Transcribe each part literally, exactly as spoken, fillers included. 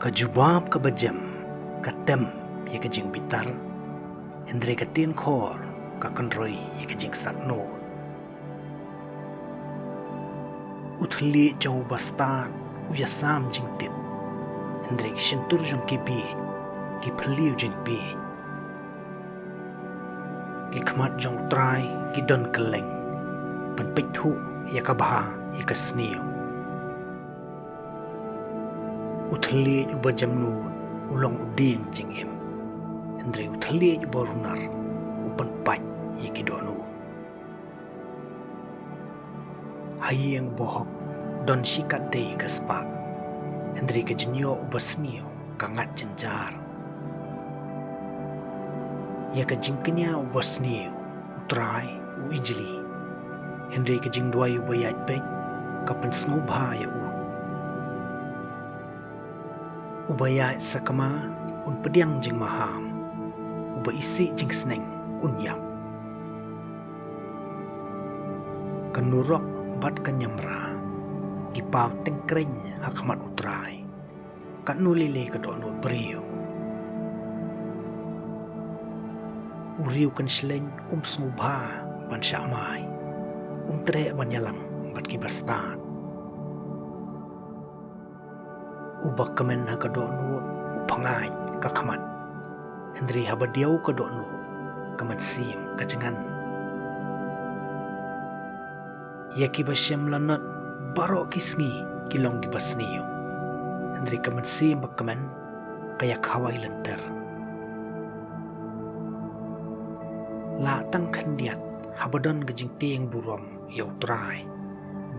Ka jubab kaba jem ka tem ïa ka jingbitar, hynrei ka tien khor ka kynroi ïa ka jingsatnud. U thylliej jong u bastad u ïasam jingtip, hynrei ki shyntur jong ki bieit ki phylliew jingbieit. Ki khmat jong U Trai ki don kylleng, ban peit thuh ïa ka bha ïa ka sniew. U thylliej uba jemnud u long u dieng jingim, hynrei u thylliej uba runar u pynpait ïa ki dohnud. Ha ïing uba hok don shikatdei ka spah, hynrei ka jingïoh uba sniew ka ngat jynjar. Ïa ka jingkñia uba sniew U Trai u ijli, hynrei ka jingduwai uba ïaid beit ka pynsngewbha ïa u. Uba ïaid sakma un pdiang jingmaham, uba isih jingsneng un ïap. Ka nurok bad ka ñiamra ki paw tyngkreiñ ha khmat U Trai, katno lei lei ka dohnud briew. U riewkynshleiñ um sngewbha ban shah mai, um treh ban ïalang bad ki bastad. Uba kmen ha ka dohnud u pyngaid ka khmat, hynrei haba diaw ka dohnud ka mynsiem ka jngan. Ïa kiba shem lanot baroh ki sngi ki long kiba sniew, hynrei ka mynsiem ba kmen ka ïakhawai lynter. Lah tang khyndiat haba don ka jingtieng burom ïa U Trai,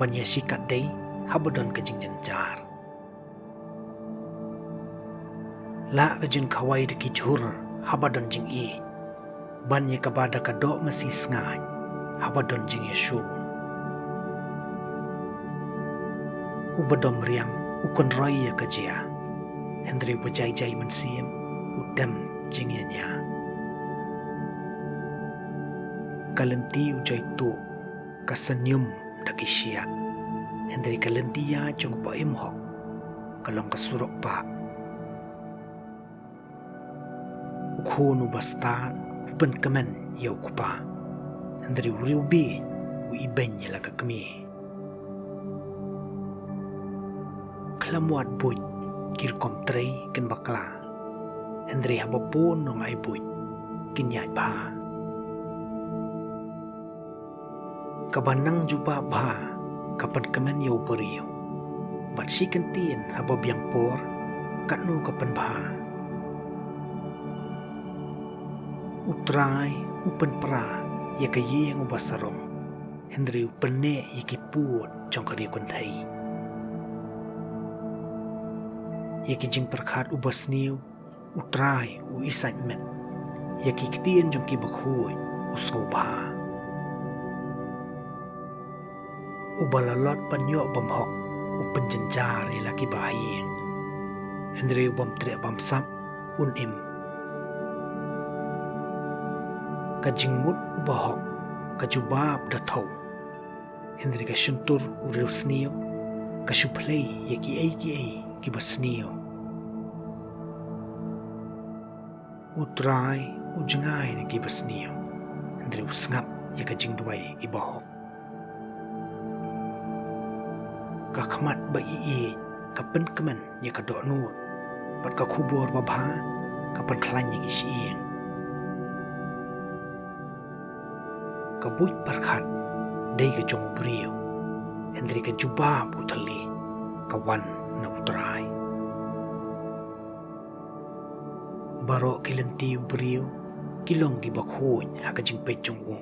ban ïa shikatdei haba don ka jingjynjar. Lah ka jingkhawai da ki jhur haba don jingïeit, ban ïa kaba da ka doh masi sngaid haba don jingïashun. Uba dom riang u kynroi ïa ka jia, hynrei uba jai jai mynsiem u tem jingïañia. Ka lynti u jaituh ka synñium da ki shiah, hynrei ka lynti ïaid jong uba im hok ka long ka surok bah. U khun u bastad u pynkmen ïa u kpa, hynrei u riewbieit u ibeiñ ïa la ka kmie. Khlem wad buit ki rukom trei kin bakla, hynrei haba bun nongai buit kin ïaid bha. Kaba nang jubab bha ka pynkmen ïa u briew, bad shi kyntien haba biang por katno ka pynbha. U Trai u pynpra ïa ka ïing uba sarong, hynrei u pynneh ïa ki pud jong ka riewkynthei. Ïa ki jingpyrkhat uba sniew U Trai u isaid met, ïa ki ktien jong kiba khuid u sngewbha. Uba lalot ban ïoh bymhok u pynjynjar ïa la kiba ha ïing, hynrei u bym treh bamsap un im. Ka jingmut uba hok ka jubab da thew, hynrei ka shyntur u riewsniew ka shu phlei ïa kiei kiei kiba sniew. U Trai u jngai na kiba sniew, hynrei u sngap ïa ka jingduwai kiba hok. Ka khmat ba ïeit ka pynkmen ïa ka dohnud, bad ka khubor babha ka pynkhlaiñ ïa ki shyieng. Ka buit pyrkhat dei ka jong u briew, hynrei ka jubab u thylliej ka wan na U Trai. Baroh ki lynti u briew ki long kiba khuid ha ka jingpeit jong u,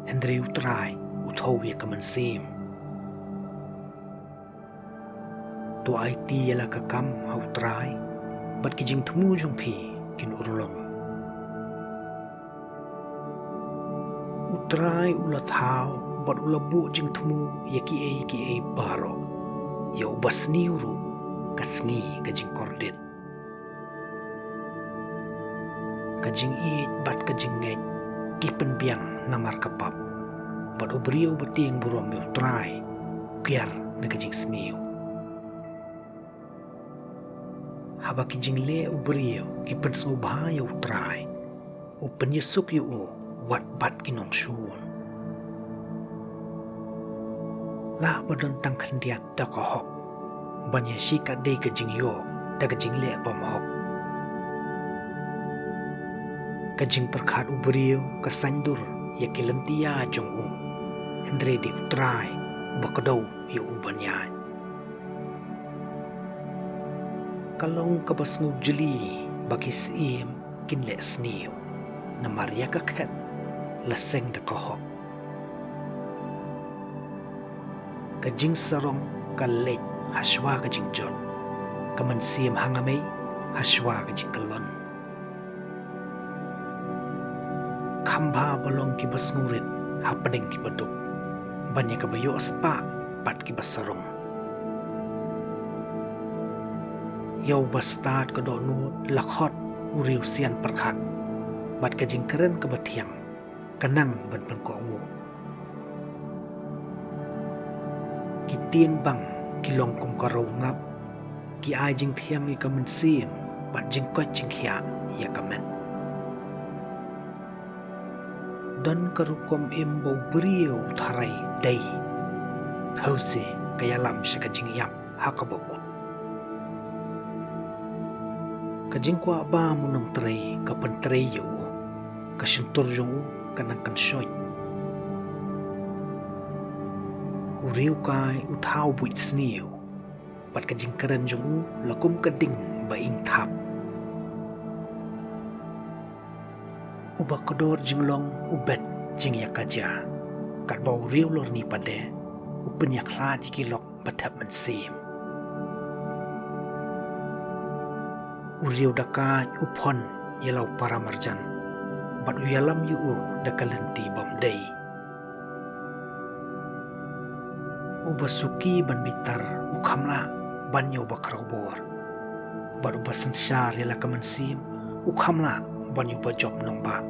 hynrei U Trai u thew ïa ka mynsiem. To aiti ïa la ka kam ha U Trai, bad ki jingthmu jong phi kin urlong. U Trai u la thaw bad u la buh jingthmu ïa kiei kiei baroh, ïa uba sniew ruh ka sngi ka jingkordit. Ka jingïeit bad ka jingngeit ki pynbiang namar ka pap, bad u briew ba tieng burom ïa U Trai u kiar na ka jingsniew. Haba ki jingleh u briew ki pynsngewbha ïa U Trai, u pynïasuk ïa u wat bad ki nongshun. Lah ba don tang khyndiat da ka hok, ban ïa shikatdei ka jingïoh da ka jingleh bymhok. Ka jingpyrkhat u briew ka saiñdur ïa ki lynti ïa jong u, hynrei dei U Trai uba kdew ïa u ban ïaid. Ka long kaba sngewjylliew ba ki syiem kin leh sniew, namar ïa ka khet la seng da ka hok. Ka jingsarong ka leit hashwa ka jingjot, ka mynsiem hangne hashwa ka jingkyllon. Kham bha ba long kiba sngewrit hapdeng kiba duk, ban ïa kaba ïoh spah bad kiba sarong. Ïa uba stad ka dohnud la khot u riewsian pyrkhat, bad ka jingkren kaba thiang ka nang ban pynkohnguh. Ki ktien bang ki long kum ka rau ngap, ki ai jingthiang ïa ka mynsiem bad jingkoit jingkhiah ïa ka met. Don ka rukom im ba u briew u tharai dei, phewse ka ïalam sha ka jingïap ha kaba kut. Ka jingkwah bam u nongtrei ka pyntrei ïa u, ka shyntur jong u ka nang kynshoit. U riewkai u thaw buit sniew, bad ka jingkren jong u la kum ka ding ba ing thap. Uba kordor jinglong u bet jingïakajia, katba u riewlorni pat de u pynïakhlad ïa ki lok ba thep mynsiem. U riewdakaid u phon ïa la u paramarjan, bad u ïalam ïa u da ka lynti bym dei. Uba suki ban bitar u kham lah ban ïa uba khrawbor, bad uba synshar ïa la ka mynsiem u kham lah ban ïa uba jop nongbah.